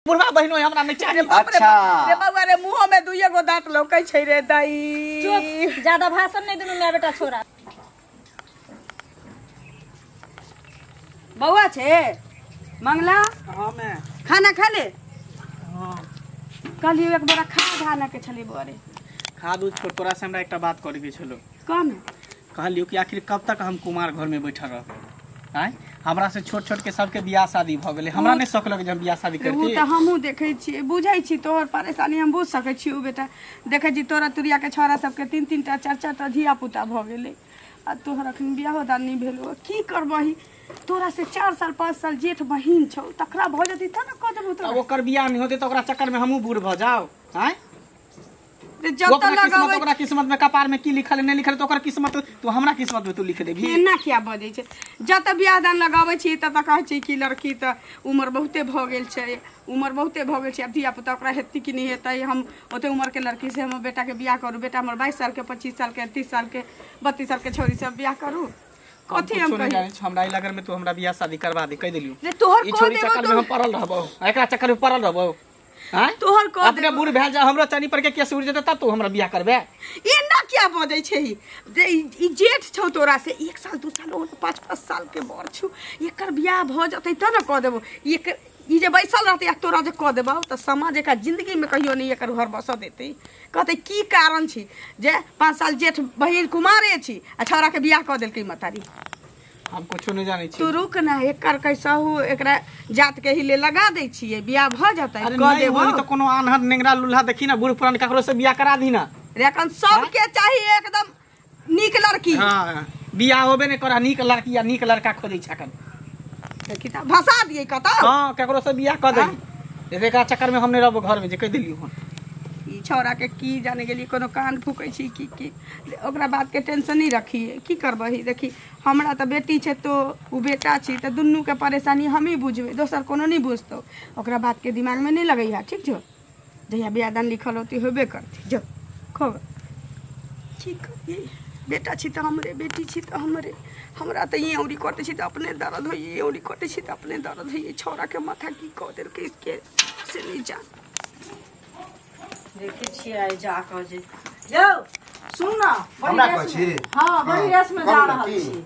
बुढ़वा बहिनो हमरा नहीं चाही। अच्छा रे बउआ रे, मुंह में दुइये गो दांत लौकै छै रे दाई। चुप, ज्यादा भाषण नहीं दुनू my बेटा छोरा। बउआ छे मंगला, हां मैं खाना खा ले। हां कहलियो एक बोरा खाद आने के छली बउआ रे। खाद उद छोड़, तोरा से हमरा एकटा बात करे के छलो। कौन? कहलियो कि आखिर कब तक हम कुमार घर में बैठल रहब? आय हमरा से छोट छोट के सबके बियाह शादी भ गेलै, हमरा नहीं शौक लगे जे हम बियाह शादी उ करती। त हमहूँ देखै छियै, बुझै छी तोहर परेशानी हम बुझ सकै छी बेटा। देखै छी तोरा तुरिया के छोरा सबके 3 3 टा 4 4 टा धिया पुता भ गेलै आ तोहर अखन बियाहो दान नहीं भेलो। की करबही, तोरा से 4 साल 5 साल जेठ बहिन छौ, तकरा भ जतै त न क देबौ तोरा। अब ओकर बियाह नहीं होतै त ओकरा चक्कर में हमहूँ बूढ़ भ जाओ। आय रे जब तक लगाबै ओकरा किस्मत में कपार में की लिखल नहीं लिखल, तो ओकर किस्मत तू हमरा किस्मत में तू लिख देबी। एना किया बजै छै? जत बियाह दान लगाबै छी तत कहै छै कि लड़की त उम्र बहुते भ गेल छै, उम्र बहुते भ गेल छै, आब धिया पुता ओकरा हेतै कि नहि हेतै। हम ओते उम्र के लड़की से हमर बेटा के बियाह करू? बेटा हमर 22 साल के, 25 साल के, 30 साल के, 32 साल के छोरी से बियाह करू? कथी हम कही? हमरा ई लगन में तू हमरा बियाह शादी करवा दे, कह देलियो। रे तोहर ई छोरी चक्कर में हम पड़ल रहबौ, एकरा चक्कर में पड़ल रहबौ। हां तोहर को अपने बूढ़ भेल जा, हमरा चानी पर के केस उड़ जेतै तब तू हमरा बियाह करबे। एना किया बजै छै? ई जेठ छौ तोरा से 1 साल 2 साल और 5 5 साल के बड़ छौ, एकर बियाह भ जतै त न क देबौ। एकर ई जे बैसल रहतै आ तोरा जे क देबौ त समाज एकर जिंदगी में कहियो नहीं एकर घर बसऽ देतै। कहतै की कारण छी जे 5 साल जेठ बहिन कुमारे छी आ छौरा के बियाह क देलकै मतारी। हम कुछो नहीं जानै छी। तू रुक ना, एकर कैसहु एकरा जात के ही ले लगा दै छियै, बियाह भ जतै अरे क नहीं देबौ। होई त कोनो आन्हर नेंगरा लुल्हा देखी ना, बूढ़ पुरान ककरो से बियाह करा दी ना। रे अखन सबके चाहिए एकदम नीक लड़की। हां बियाह होबे नहीं करा, नीक लड़की या नीक लड़का खोजै छै अखन। देखी त भसा दियै कतौ। हां ककरो से बियाह क दही, एकरा चक्कर में हम नहीं रहबो घर में, जे कह देलियो हन। ई छौरा के की जाने गेलियै, कोनो कान फूकै छी की की, ओकरा बात के टेंशन नहीं रखिए। की करबही, देखी हमरा त बेटी छै तो उ बेटा छी, त दुनू के परेशानी हमही बुझबै, दोसर कोनो नहीं बुझतौ। ओकरा बात के दिमाग में नहीं लगैहा, ठीक छौ? जहिया बियाह दान लिखल होतै होबे करतै। जो खो की करियै, बेटा छी त हमरे, बेटी छी त हमरे। हमरा त ई औरी कटै छी त अपने दर्द होइए, ई औरी कटै छी त अपने दर्द होइए। छौरा के माथा की कऽ देलकै इसके से नहीं जान। देखै छियै आइ जा कऽ जे यौ सुन न, हमरा कहै छी? हाँ बड़ी रेस में जा कहू ने, रहल की? छी।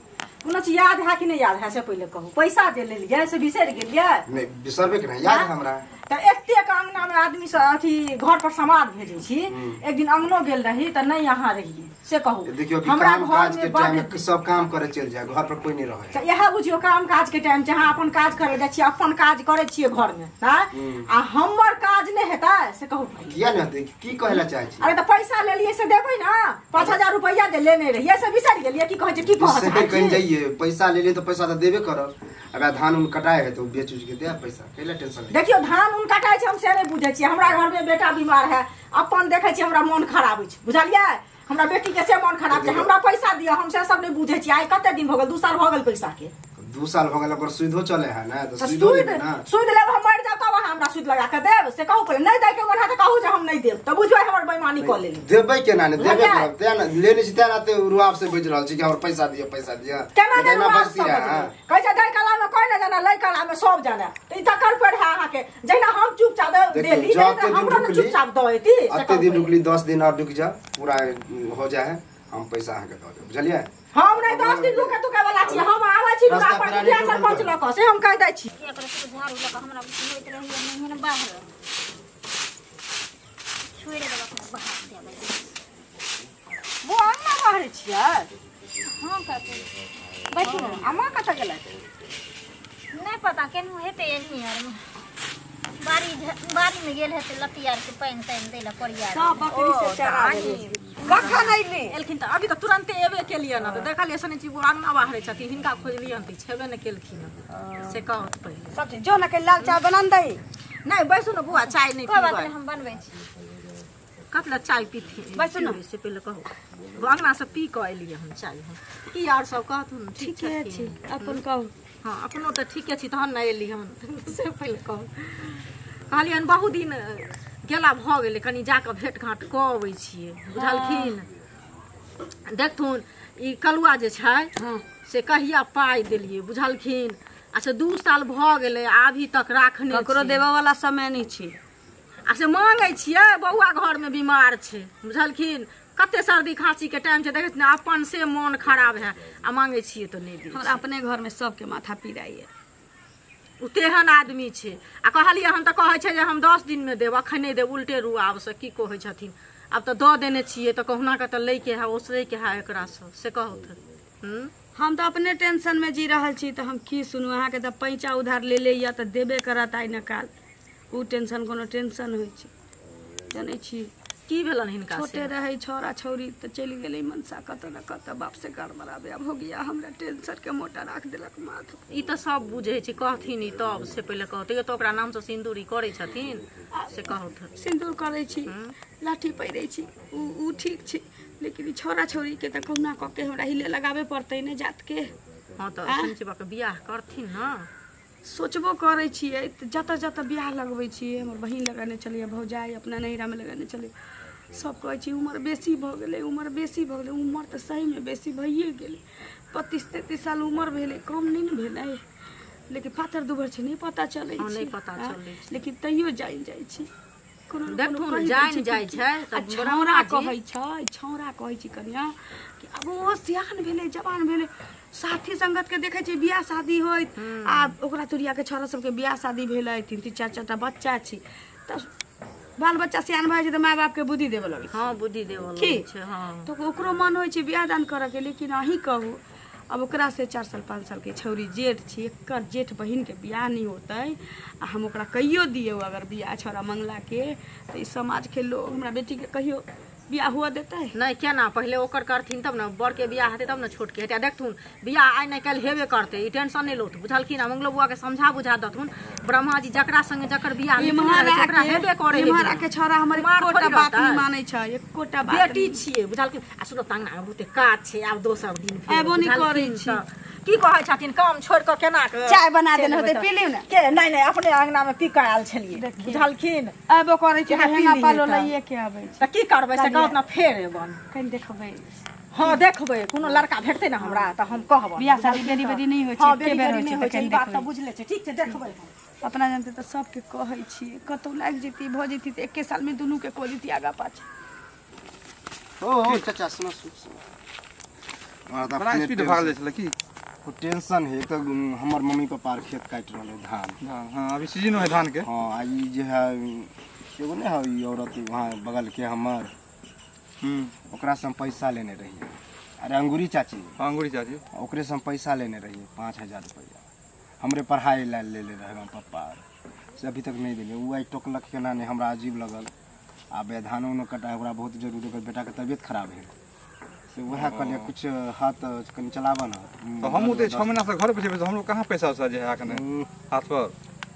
कोनो चीज याद है कि नहीं याद है से पहिले कहू। पैसा जे लेलियै से बिसरि गेलियै? नहीं बिसरबे के नहीं, याद है हमरा। त एतेक अंगना में आदमी सब अथी घर पर समाद भेजै छी। एक दिन अंगनो गेल रही त नहीं यहाँ रहियै, से कहू। देखियो कि हमरा काम घर काज में के टाइम बड में सब काम करे चल जाए, घर पर कोई नहीं रहे। त इएह बुझियौ काम काज के टाइम छै, अहाँ अपन काज करे जाइ छियै, अपन काज करै छियै घर में, आँय? आ हमर काज नहि हेतै से कहू पहिले। किया नहीं हेतै? की कहै ला चाहै छी? अरे त पैसा लेलियै से देबै ना, 5000 रुपैआ जे लेने रहियै से बिसरि गेलियै? की कहै छै, की कहऽ से चाहै कहीं छी? जाइए, पैसा लेलियै त पैसा त देबे करब। अगर धान उन कटाए है तो बेच उच के दे पैसा, कैला टेंशन ले। देखियौ धान उन कटाइ छै हम से नहि बुझै छियै, हमरा घर में बेटा बीमार है, अपन देखै छियै हमरा मोन खराब अछि, बुझलियै? हमरा बेटी के से मोन खराब छै, हमरा पैसा दिअ, हम से सब नहि बुझै छियै। आइ कते दिन भऽ गेल? 2 साल भऽ गेल पैसा के। 2 साल हो गेल, ओकर सुइधो चले है ना, तो तऽ सुइधो सुइद लेबै ना। सुइद लेब हम मरि जाब तब अहाँ हमरा सुइद लगा के देब, से कहू पहिले। नहि दै के मन है तऽ कहू जे हम नहि देब, तऽ बुझबै हमर बेईमानी कऽ लेली। देबै केना नहि, देबे बुझलियै? करब, तें ने लेने छी, तें ने एते रुआब से बाजि रहल छी कि हमर पैसा दिअ, पैसा दिअ। केना नहि नहि एना रुआब बजती से रहै, बजबै? हाँ। कहै छै दै कला में कोइ नहि जाने, लै कला में सब जाने। तऽ ई तकर पर है अहाँके, जहिना हम चुपचाप देखियौ, देली, जँ तहिना एते दिन हमरो ने रुकली, चुपचाप दऽ एती, से एते कहू दिन पहिले। रुकली, 10 दिन और रुकि जा, पूरा हो जाए है, हम पैसा अहाँके दऽ देब, बुझलियै? हम नहि 10 दिन रुके तुके वाला छी, हम आबै छी रास्ता दुरा पर पर मुखिया आने सरपंच के लऽ कऽ, से हम कहि दै छी। एकरा सब झाड़ू लऽ कऽ हमरा होइत रहैया नहि ने बाहर छोड़ि देलक, बाहर देबै। बौआ अंगना बाहरै छियै? हाँ काकी बैठू ने। आ माँ कतऽ गेलथि? नहि पता केनहु हेतै, एनही आर में बाड़ी में गेल हेतै, लत्ती आर के पानि तानि दै लए कोरिया। सब बकरी से चरा देबै। कखन अयली? एलखिन तऽ अभी तऽ तुरन्ते एबे केलियै ने, तऽ देखलियै सुनै छी अंगना बाहरै छथिन, हिनका खोजलियनि तऽ छेबे नहि केलखिन, से कहू पहिले। सब चीज जो ने के लाल चाय बना दही। नहि बैसू ने बुआ, चाय नहि कोइ बात पीबै। नहि, हम बनबै छी। कतला चाय पीथिन? बैसू ने। से पहिले कहू, अंगना से पी कऽ एलियै हम चाय। हम की आर सब कहथुन? ठीक ठीके छी, अपन कहू। हाँ अपनो तऽ ठीके छी तहन ने एली हन, से पहिले कहू। कहलियनि बहुत दिन गेला भऽ गेलै, कनि जाकऽ भेट घाँट कऽ अबै छियै, बुझलखिन? देखथुन ई कलुआ जे छै से कहिया पाइ देलियै, बुझलखिन? अच्छा 2 साल भऽ गेलै अभी तक राखने ककरो देबऽ वाला समय नहि छै। आ से मांगै छियै बौआ घरमे बीमार छै बुझलखिन, कते सर्दी खांसी के टाइम छै, देखै ने अपन से मोन खराब है आ मांगै छियै तऽ नहि दै। हमरा अपने घरमे सबके माथा पीराइए, ओ तेहन आदमी छै। आ कहलियै हम तऽ कहै छै जे हम 10 दिनमे देब, अखन नहि देब, उल्टे रुआब से की कहै छथिन। आब तऽ दऽ देने छियै तऽ कहुना कऽ तऽ लैके है, ओसरैके है एकरासँ, से कहू। हम तऽ अपने टेंशनमे जी रहल छी तऽ हम की सुनू। अहाँके तऽ पैंचा उधार लेले यऽ तऽ देबे करत आइ न काल, ओ टेंशन कोनो टेंशन होइ छै जनै छी। की भेलन हिनका? छोटे रहै छौड़ा छौरी तऽ चलि गेलै मनसा कतऽ न कतऽ, बाप से गड़बड़ाबे आब हो गया। हमरा टेंशन के मोटा राख देलक माथ। ई तऽ सब बुझै छै, कहथिन ई तब से पहिले कहतै तऽ ओकरा नामसँ सिन्दूर ई करै छथिन से कहत। सिन्दूर करै छी, लाठी पहिरै छी, उ ठीक छै, लेकिन ई छौड़ा छौरी के तऽ कहुना कऽ के हमरा हिले लगाबे पड़तै ने जात के। हाँ तऽ संजीवा के बियाह करथिन ना। सोचबो करै छियै तऽ जतऽ जतऽ बियाह लगबै छियै, हमर बहिन लगेने छलियै, भौजाइ अपना नैहरामे लगेने छलियै, सब कहै छै उमर बेसी भऽ गेलै, उमर बेसी भऽ गेलै। उमर तऽ सहीमे बेसी भइए गेलै, 25-33 साल उमर भेलै, कम नहि ने भेलै, लेकिन पातर दुबर छै नहि पता चलै छै, नहि पता चलै, लेकिन तैयो जानि जाइ छै। देखथुन जानि जाइ छै। छौड़ा कहै छै, छौड़ा कहै छै कनिया कि आब ओ सियान भेलै, जवान भेलै, साथी संगत के देखै छै बियाह शादी होइत, आ ओकरा तुरिया के छौड़ा सबके बियाह शादी भेलै, 3-3 4-4 टा बच्चा छै, तऽ बाल बच्चा सियान भऽ जाइ छै तऽ माय बाप के बुद्धि देबऽ लगै छै। हाँ बुद्धि देबऽ लगै छै। हाँ तऽ ओकरो मन होइ छै बियाह दान करऽ के, लेकिन अहीं कहू अब ओकरा से 4 साल 5 साल के छौरी जेठ छै, एकर जेठ बहिन के बियाह नहीं होतै आ हम ओकरा कहियो दियौ अगर बियाह छौड़ा मंगला के, तऽ ई समाज के लोग हमरा बेटी के कहियो बियाह हुआ देतै नहीं। केना पहिले ओकर करथिन तब ने, बड़ के बियाह हेतै तब ने छोट के हेतै। देखथुन बियाह आइ नहि काल्हि हेबे करतै, ई टेंशन नहि लौथ बुझलखिन। आ मंगलो बुआ के समझा बुझा दथुन, ब्रह्मा जी जकरा संगे जकर बियाह ओकरा हेबे करै। इम्हर के छौड़ा हमर एकोटा बात नहि मानै छै, एकोटा बात। बेटी छियै बुझलखिन। आ सुनो तंगना मे बहुते काज छै, आब दोसर दिन फेर एबो नहि करै छी। की कहै छथिन काम छोड़ि कऽ केना कऽ चाय बना देने होतै पी लियौ ने के? नहि नहि अपने अंगना मे पी कऽ आयल छलियै बुझलखिन। एबो करै छी हेंगा पालो लइए के आबै छी तऽ की करबै से कहत ना फेर एबन कनि देखबै। हाँ देखबै, कोनो लड़का भेटतै ने हमरा तऽ हम कहबै। बियाह शादी बेरी बेरी नहि होइ छै, एके बेर होइ छै, तऽ कनि बात तऽ बुझले छै। ठीक छै देखबै। अपना जानते तऽ सबके कहै छियै, कतौ लागि जेती भऽ जेती तऽ एके सालमे दुनू के कऽ देती आगा पाछा। ओ चाचा सुनो सुनो, बड़ा स्पीड भागल जाइ छलै की? ओ टेंशन है, एक तो हमर मम्मी पापा खेत काटि रहल है धान। हाँ अभी सीजन है धान के। हाँ आ ई जे है एगो नहीं है ई औरत वहाँ बगल के हमर, ओकरा से हम पैसा लेने रहिए। अरे अंगूरी चाची। हाँ अंगूरी चाची, ओकरे से हम पैसा लेने रहिए 5000 रुपया, हमरे पढ़ाई ला ले ले रहे पप्पा से, अभी तक नहीं दिले। उ आई टोकलक केना नहीं, हमरा अजीब लगल। आब धानो उनो कटा ओकरा बहुत जरूरी, ओकर बेटा के तबियत खराब है से वएह कहलिए कुछ हाथ कनि चलाबऽ ना। तऽ हमहूँ तऽ 6 महीना से घर पर छियै, हमरो कहाँ पैसा उसा जे है अखन हाथ पर।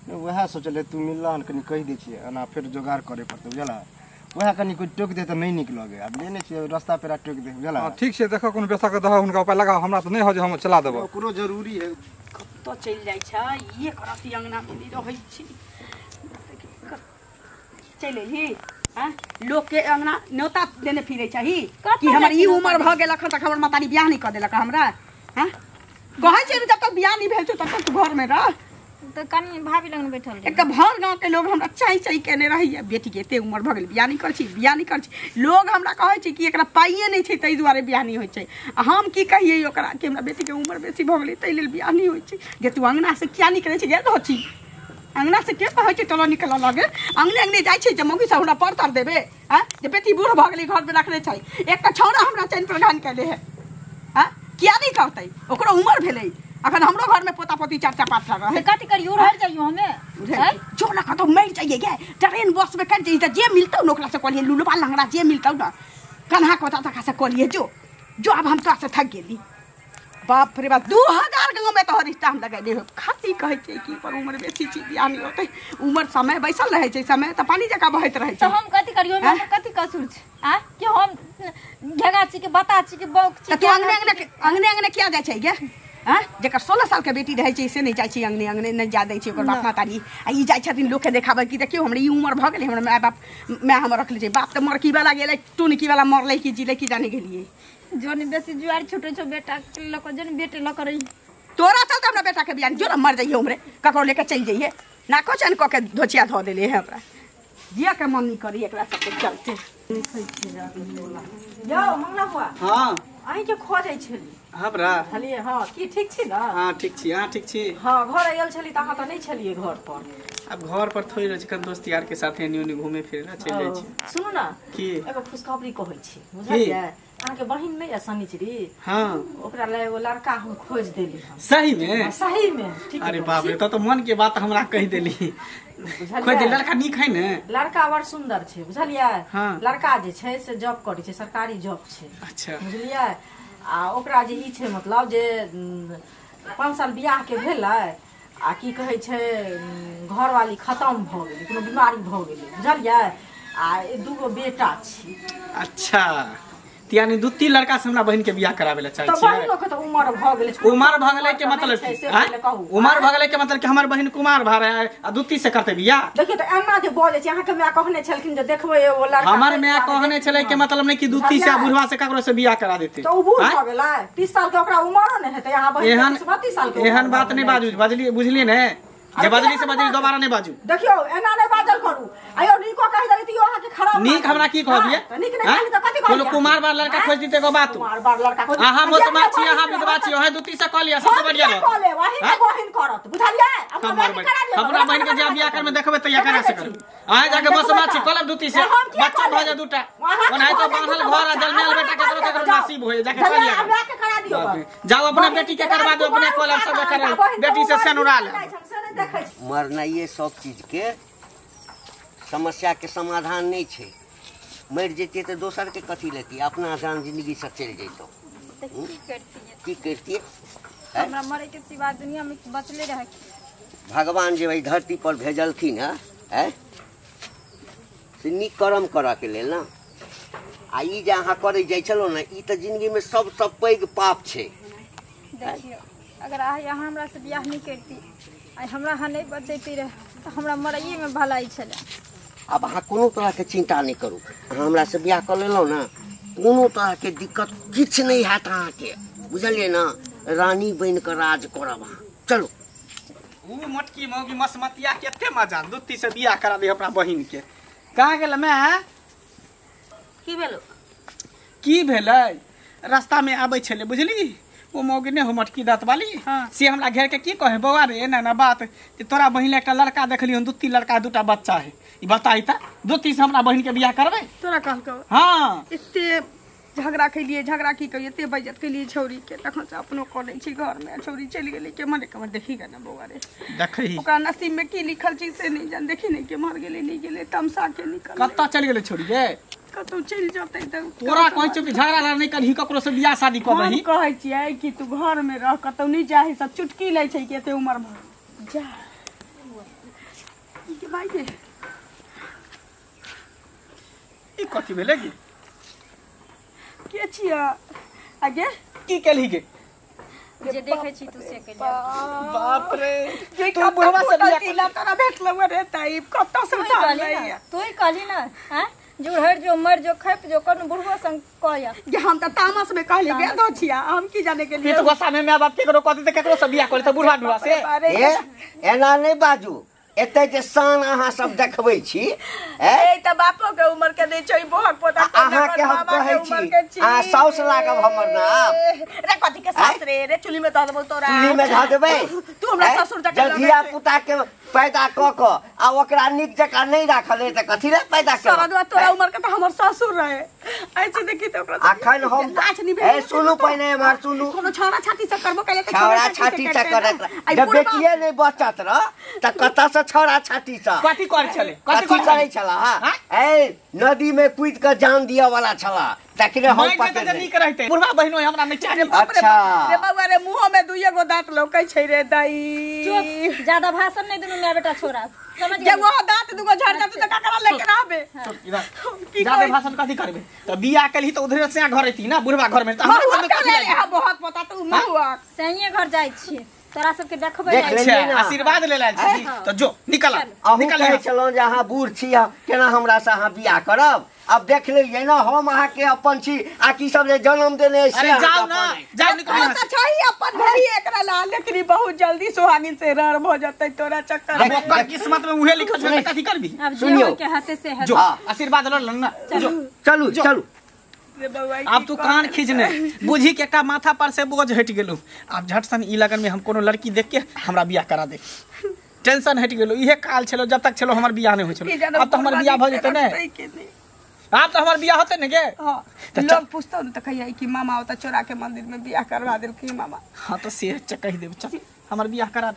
वएह सोचलिए तू मिलला हन कनि कहि दै छियै, एना फेर जोगाड़ करे पड़तै बुझला। वएह कनि कोइ टोकि दे तऽ नहि नीक लगे, आब लेने छियै रस्ता पेरा टोकि दे बुझला। हाँ ठीक छै, देखऽ कोनो व्यवस्था कऽ दहऽ, हुनका उपाय लगा, हमरा तऽ नहि हो जे हम चला देबऽ, ओकरो जरूरी है। कतऽ चलि जाइ छै एक राति अंगना मे नहि रहै छी, चलि अयली लोक के अंगना न्योता देने फिरे चाही कि हमर ई उमर भऽ गेल अखन तक हमर महतारी बियाह नहि कऽ देलक हमरा। हाँ कहै छै जब तक बियाह नहि भेल छौ तब तक तू घर मे रह। तऽ कनि भाभी लग बैठल एक भर गाँव के लोग हमरा चाय चाय केने रहैया, बेटी के एते उमर भऽ गेल बियाह नहि करै छी, बियाह नहि करै छी। लोग हमरा कहै छै कि एकरा पाइए नहि छै ताहि दुआरे बियाह नहि होइ छै, आ हम की कहियै ओकरा कि हमरा बेटी के उमर बेसी भऽ गेलै ताहि लेल बियाह नहि होइ छै। जे तू अंगना से किया निकलै छै, गेल रहै छी अंगना से, के कहै छै चलो निकलऽ लगे, अंगने अंगने जाइ छै जे मौगी सब हमरा पर तर देबे। आँ जे बेटी बूढ़ भऽ गेलै घर मे रखने छै, एकटा छौड़ा हमरा चैन प्रधान केले है। आँ किया नहि करतै, ओकरो उमर भेलै, अखन हमरो घर में पोता पोती 4 टा 5 टा रहे। कथी करियो उड़हर जाइयो हमे जो ना कतौ मरि जाइए गे, ट्रेन बस में कटि जाइए जे मिलतौ न ओकरा से कहलिए लुलुबा लंगड़ा जे मिलतौ न कन्हा कोता तका से कहलिए जो जो, अब हम तोरा से थक गेली। बाप रे बाप 2000 गाँव में तोहर रिश्ता हम लगेले हो। खाली कहै छै कि पर उम्र बेसी छी बियाह नहि होतै, उम्र समय बैसल रहै छै, समय तऽ पानी जकाँ बहैत रहै छै। तऽ हम कथी करियो, हमरा कथी कसूर छै? आ कि हम घेगा छी कि बता छी कि बौक छी? तऽ तू अंगने अंगने अंगने अंगने किया जाइ छै गे? हाँ जकर 16 साल के बेटी रहै छै से नहि जाइ छै अंगने अंगने, नहि जा दै छै ओकर बाप महतारी। आ ई जाइ छथिन लोकके देखाबै कि देखियौ हमरा ई उम्र भऽ गेलै, हमरा माय बाप माय हमर रखले छै, बाप तऽ मरकी वाला गेलै टुनकी वाला मरलै कि जीलै कि जाने गेलियै। जोन बेसी जुआर छूटे छौ बेटा के लऽ कऽ, जोन बेटे लऽ कऽ रही। तोरा चलते हमरा बेटा के बियाह जो ना मर जाइए उमरे ककरो लेके चलि जाइए नाको चैन कऽ के धोचिया धऽ देले है हमरा जिया के मन नहीं करी एकरा सबके चलते। यौ मंगला बुआ। हां अहीं के खोजै छली हमरा छलियै। हां की ठीक छी ना? हां ठीक छी। अहाँ ठीक छी? हां घर आयल छली त अहाँ त नहीं छलियै घर पर। अब घर पर थोड़ी रहै छी, कन दोस्त यार के साथे एनी ओनी घूमे फिरे ला चलि जाइ छी। सुनू ना की एगो खुशखबरी कहै छी बुझलियै? अहाँ के बहिन नहीं है शनिचरी? हां ओकरा ले एगो लड़का हम खोज देली हम। सही में? सही में। ठीक। अरे बाप रे, तो मन के बात हमरा कहि देली। खोज दे लड़का नीक है ने? लड़का बड़ सुंदर छै बुझलियै? हाँ। लड़का जे छै से जॉब करै छै, सरकारी जॉब छै। अच्छा बुझलियै? आ ओकरा जे ई छै मतलब जे 5 साल बियाह के भेलै आ की कहै छै घरवाली खत्म भऽ गेलै, कोनो बीमारी भऽ गेलै बुझलियै? आ 2 गो बेटा छै। अच्छा यानी 2-3 लड़का से हमरा बहिन के बियाह करावे ला चाहै तऽ छी। बहिनो के तऽ उमर भऽ गेलै। उमर भऽ गेलै के मतलब की? उमर भऽ गेलै के मतलब कि हमर बहिन कुमार भऽ रहा है आ 2-3 से करते बियाह? देखियौ तऽ एना जे बजै छै अहाँके माय कहने छलखिन जे देखबै एगो लड़का। हमर माय कहने छलै के मतलब नहीं कि 2-3 से बुढ़वा से ककरो से बियाह करा देते। तऽ ओ बूढ़ भऽ गेलै, 30 साल के ओकरा उमरो नहि हेतै। अहाँ बहिन 32 साल के। एहन बात नहीं बाजू, बजली बुझलियै ने? जे बजली से बजली, दोबारा नहीं बाजू। देखियौ एना नहीं बाजल करू। आयो नीको कहि देली त अहाँ के खराब नीक हमरा की कहबियै? नीक नहीं कहली त कथि कहबियै? कोनो कुमार बार लड़का खोज दिते एगो बात। कुमार बार लड़का खोज। अहाँ मोसमा छी, अहाँ विधवा छी, अहाँ 2-3 से कह लिया सबसे बढ़िया रह। कह लेब अहीं के बहिन करत बुझलियै? अपना बहिन के जे बियाह करमे देखबै तैया करा से करब। अहाँ जाके मोसमा छी कलब 2-3 से बच्चा भऽ जाय 2टा ओनाहि तो बान्हल घर आ जलमेल बेटा केकरो केकरो नसीब होय जाके कह लिया। हमरा के करा दियौ। जाओ अपना बेटी के करवा दो, अपने कलब सब कर बेटी से सनुरा ले। मरनाइए सब चीज के समस्या के समाधान नहीं छै। मरि जैतियै तऽ दोसर के कथी लेतियै, अपना जान जिंदगी से चलि जैतौ। की करतियै? हमरा मरे के सिवा दुनिया में बचले रहे। भगवान जे एहि धरती पर भेजलखिन है से नीक कर्म करऽ के लेल ना। आ ई जे अहाँ करै जाइ छलहुँ ने, ई तऽ जिंदगी में सबसँ पैघ पाप छै। देखियौ अगर अहाँ हमरा से बियाह नहीं करती आ हमरा अहाँ नहीं बचैती रहे तऽ हमरा मरैये में भलाई छलै। आब अहाँ कोनो तरहके चिंता नहीं करू। अहाँ हमरा से बियाह कऽ लेलहुँ ने, कोनो तरहके दिक्कत किछु नहीं हैत अहाँके, बुझलियै ने? रानी बनि कऽ राज करब अहाँ। चलू। उ मोटकी मौगी मसमतिया केते मजा 2-3 से बियाह करा दे अपना बहिन के। कहाँ गेल मैं? की भेलो? की भेलै? रास्ता में आबै छलै बुझली, ओ मौगी ने हो मटकी दाँत वाली। हाँ। से हमरा घेर के की कहे बौआ रे एना ना बात जे तोरा बहिन एकटा लड़का देखली हन, 2-3 लड़का 2टा बच्चा है, ई बताई त 2-3 से हमरा बहिन के बियाह करबै? तोरा कहलकौ? हां एते झगड़ा कैलिए, झगड़ा की कहिए, एते बेइज्जत कैलिए छौरी के, तखन से अपनो करै छी घर में। छौरी चलि गेलै के मरे के देखी गे ना बौआ रे, देखही ओकरा नसीब में की लिखल छै से नहीं जान। देखी ने के मर गेलै नहीं गेलै, तमसा के निकल कत्ता चलि गेलै छौरी गे? कतौ चलि जतै त तोरा कहै छौ कि झगड़ा नहीं करही, ककरो से बियाह शादी करही। हम कहै छियै कि तू घर में रह, कतौ नहीं जाही, सब चुटकी लै छै कि एते उमर में जा। के भाई के ई कथी भेलै गे? के छियै आगे? की केलही गे? जे देखै छी तू से केलियै। बाप रे, तू बुढ़वा से बियाह केला तोरा भेटलौ रे ताई कतौ से उठा तू ही कहली ना हैं जुड़हर जो मर जो खप जो कोनो बुढ़वा संग कहया। जे हम त तामस में कहली गे दो छिया, हम की जाने के लिए। तो गुस्सा में my बाप केकरो कहते त केकरो से बियाह करे त बुढ़वा डुआ से। ए एना नहीं बाजू, एते जे शान अहाँ सब देखबै छी। ए त बापो के उमर के नै छै, बोहक पोता अहाँ के हम कहै छी अहाँ साउस लागब हमर ना। रे कथी के सास रे? रे चुली में धऽ देबौ तोरा। चुली में धऽ देबै? तू हमरा ससुर जकाँ जब धिया पुता के पैदा कऽ कऽ आ ओकरा नीक जकाँ नहीं राखल तऽ कथी ले पैदा केलौ? सरदुआ तोरा उमर के तऽ हमर ससुर रहे। ऐसे देखी त ओकरा अखन हम ए सुनू पहिने एमहर सुनू, कोनो छौड़ा छाती से करबो कैले त छौड़ा छाती से करत जब बेटिए नहीं बचत रह त कतऽ से छौड़ा छाती से कथी करै छलै? कथी करै छला? ए नदी में कूद के जान दिया वाला छला, तखने हम पकड़ नीक रहते। बुढ़वा बहिनो हमरा नहीं चाहे। अच्छा रे बौआ रे, मुंह में दुइए गो दांत लौकै छै रे दाई। चुप, ज्यादा भाषण नहीं दुनू my बेटा छोरा समझ गेल? वो दांत दुगो झड़ जात त ककरा लेके रहबे? ज्यादा भाषण कथी करबे? त बियाह केलही त उधरे से घर रहती ना बुढ़वा घर में, त हमरा कथी ले? बहुत पता तू महुआ सहिए घर जाय छी। तोरा सबके देखबै देख जाइ लेलियै ने। आशीर्वाद ले लायल छी तऽ जो निकल अहूँ निकल कहै यहाँ से। छलहुँ जे अहाँ बूढ़ छी, केना हमरासँ अहाँ बियाह करब? आब देख लेलियै ने, हम अहाँके अपन छी आ की सब जे जन्म देने अछि से अरे अहाँके जाओ ना, अपन अछि। जाओ निकल यहाँ तऽ से। छै अपन भेली एकरा ला, लेकिन ई बहुत जल्दी सुहागिन से रर भऽ जेतै तोरा चक्कर अब में। ओकर किस्मत में उहे लिखल छै तऽ कथी करबी? आब जे सुनियौ। होय के हेतै से हेतै। जो हाँ। आशीर्वाद ल ना, जो। चलू चलू। रे बौआ, ई आब तू की कान खींचने बुझी के एकटा माथा पर से बोझ हटि गेलू। आब झट सन ई लगन में हम कोनो लड़की देख के हमरा बियाह करा दे, टेंशन हटि गेलू। इहे काल छलो जब तक छलो हमर बियाह नहीं होइ छलो। की जाने अब तऽ हमर बियाह भऽ जेतै ने, रखतै कि नहि। आब तऽ हमर बियाह होतै ने गे। हाँ, तऽ लोग पूछतौ ने तऽ कहियै कि मामा ओतऽ चोरा के मंदिर में बियाह करवा देलखिन मामा। हाँ तऽ से कहि देब, चल हमर बियाह करा दे।